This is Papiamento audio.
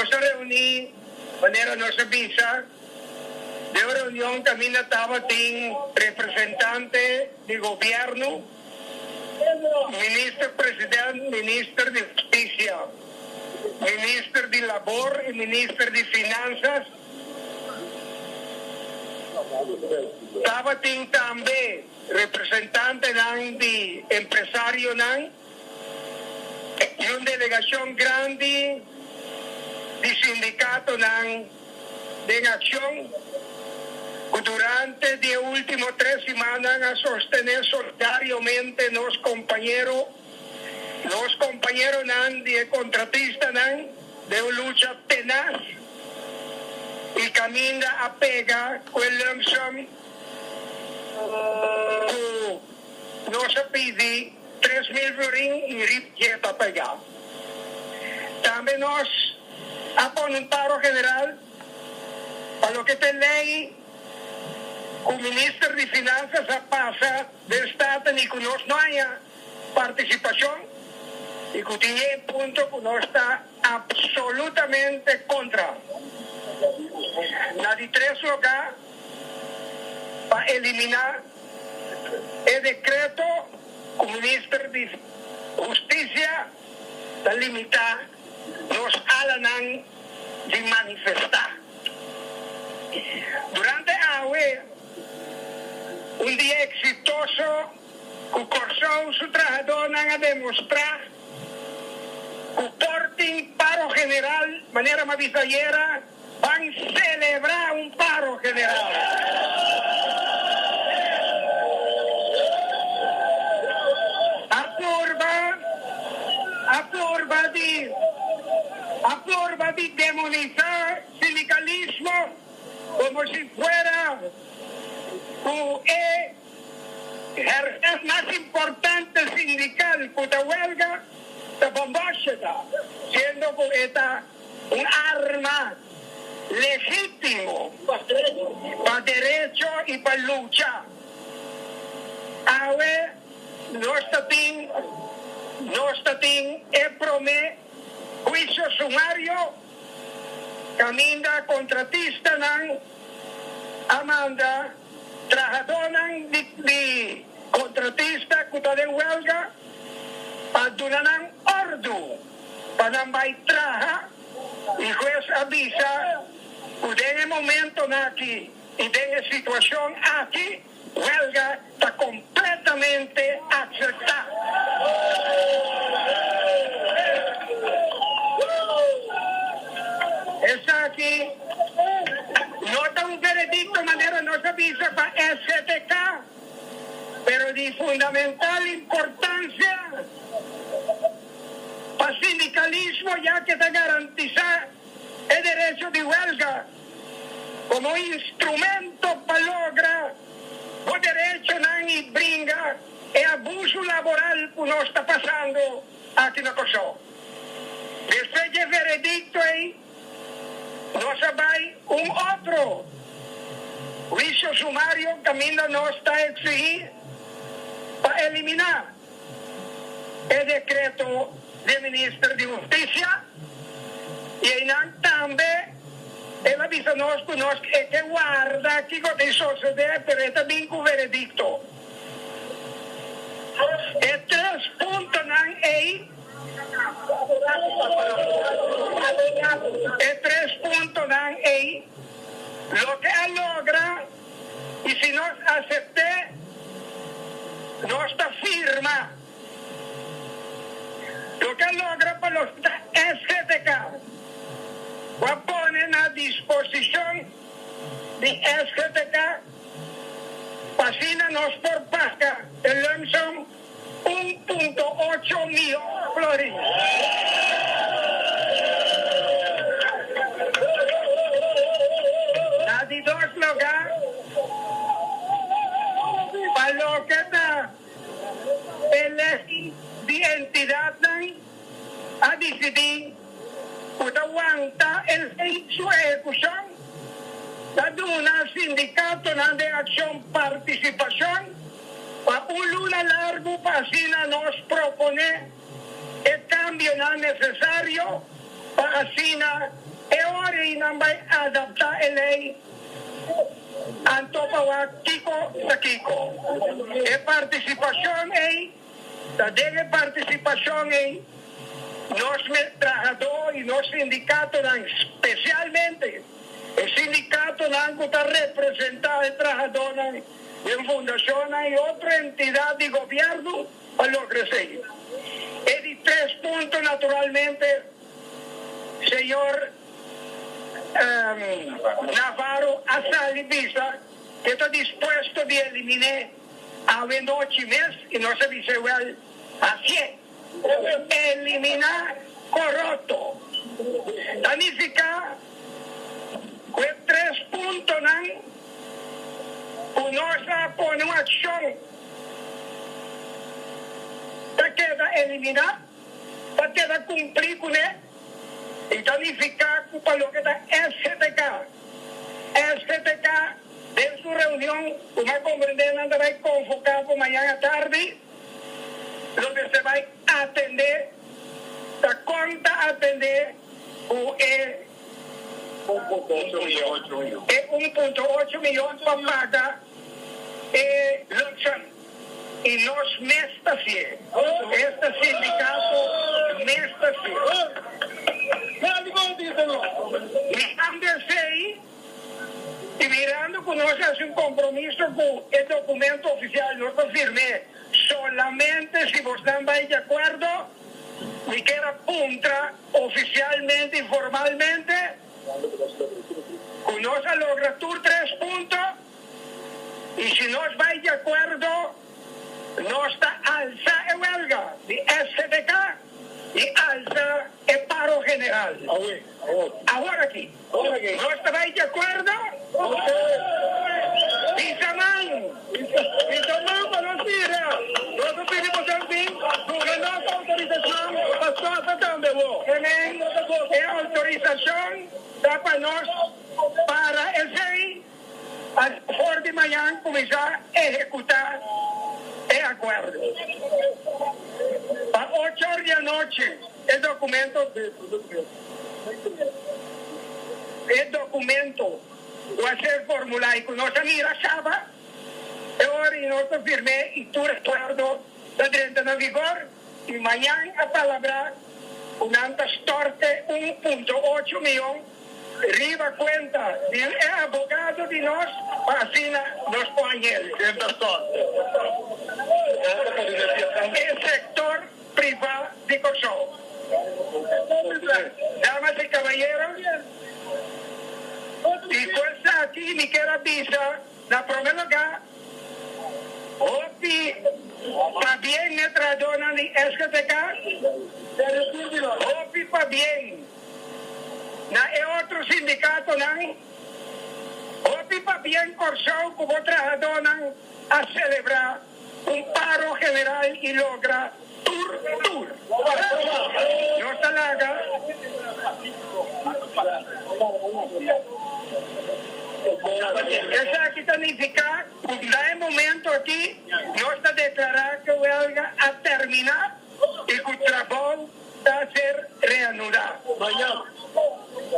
Nos a reuní, manera nos a bisa, den un reunion kaminda tabatin representante di gobièrnu, Minister President, Minister di Hustisia, Minister di Labor i Minister di Finansas. Tabatin tambe representantenan di empresarionan i un delegashon grandi di sindikatonan den akshon ku durante di e último tres simannan a sostené solidariamente nos kompañero, nos kompañeronan di e kontratistanan den un lucha tenas i kaminda a pega ku e lumpsum ku nos a pidi 3000 florin i rip dje ta pega. Tambe nos a pone un paro general pa loke ta e ley cu Minister di Finanzas a pasa den Staten y cu nos no haña participacion y cu tin e punto cu nos ta absolutamente contra. Na di tres lugar pa elimina e decreto cu Minister di Husticia ta limita nos alanan di manifestá. Durante awe, un dia eksitoso ku Kòrsou su trahadónan a demostrá ku por tin paro general, manera mi a bisa ayera, ban selebrá un paro general. A purba, a purba di, a purba di demonisá sindikalismo komo si fuera ku e hèrgès mas importante sindikal ku ta wèlga ta Bombòsje ta, siendo ku e ta un arma legítimo pa derecho i pa lucha. Awe nos ta tin nos ta tin e promé huisio sumario kaminda kontratistanan a manda trahadónan di di kontratista ku ta den wèlga pa duna nan òrdu pa nan bai traha i hues a bisa ku den e momentonan aki i den e situashon aki wèlga ta kompletamente akseptá. Esaki no ta un veredikto manera nos a bisa pa STK, pero di fundamental importansia. Pa sindikalismo ya ke ta garantisá e derecho di wèlga komo instrumento pa logra bo derechonan i bringa e abusu laboral ku nos ta pasando aki na Kòrsou. Despues dje veredikto ei nos a bai un otro huisio sumario kaminda nos ta eksigí pa eliminá E dekreto di e minister di Hustisia i einan tambe el a bisa nos ku nos e ke warda kiko ta sosodé pero e ta bin ku veredikto. E tres puntonan ei e tres puntonan ei loke a logra. I si nos asept'é, nos ta firma loke a logra pa nos ta SGTK, ku a pone na disposishon di SGTK pa asina nos por paga e lump sum 1.8 mion florin. Na di dos lugá, pa loke ta e ley di entidadnan a disidí ku ta wanta e ley su ehekushon, ta duna sindikatonan den akshon partisipashon. Pa un luna largu pa asina nos proponé e kambionan nesesario pa asina ora nan bai adaptá e lei anto pa wak kiko ta kiko. E partisipashon ei ta den e partisipashon ei nos trahadó i nos sindikatonan, spesialmente e sindikatonan ku ta representá e trahadónan den fundashonnan i otro entidat di gobièrnu pa logra esei. E di tres punto naturalmente señor Navarro a sali bisa ku e ta dispuesto di elimin'é awe nochi mes i nos a bis'é wèl hasié. Eliminá korupto ta nifiká ku e tres puntonan ku nos a pone un akshon ta keda eliminá, ta keda kumplí kuné i ta nifiká ku pa loke ta SGTK, SGTK den su reunion ku mi a komprendé nan ta bai konvoká pa mañan atardi, Lo mester bai atendé, ta kon ta atendé ku e e 1.8 miyon pa paga e Luxon i nos mes ta hasié, esta sindikato mes ta hasié. Mirando esei i mirando ku nos a hasi un kompromiso ku e dokumento ofisial nos ta firm'é. Solamente si bosnan bai di akuerdo, mi kier a puntra ofisialmente i formalmente ku nos a logra tur tres punto i si nos bai di akuerdo nos ta alsa e welga di SCTK i alsa e paro general. Awor aki nos ta bai di akuerdo? Bisa man! Bisa man pa nos mira! Nos a pidi boso bin duna nos outorisashon pa stòpa tambe awor. E outorisashon ta pa nos para esei for di mañan kuminsá ehekutá e akuerdo. Pa ocho or di anochi e dokumento e dokumento ku a ser formulá i ku nos a mira kaba e ora i nos ta firm'é i tur akuerdo ta drenta na vigor i mañan a palabrá ku nan ta stòrte 1.8 mion Riba cuenta di e abogado di nos pa asina nos por hañ'el. E sector priva di Corsou. Damas y caballeros, y cu esaki mi kier a bisa na prome lugar, hopi pabien n'e trahadornan di SGTK, hopi pabien. Na e otro sindikatonan, hopi pabien Kòrsou ku bo trahadónan a selebrá un paro general i logra tur tur. Nos ta laga. Esaki ta nifiká ku na e momento aki nos ta deklará ku e wèlga a terminá i ku trabou ta ser reanudá.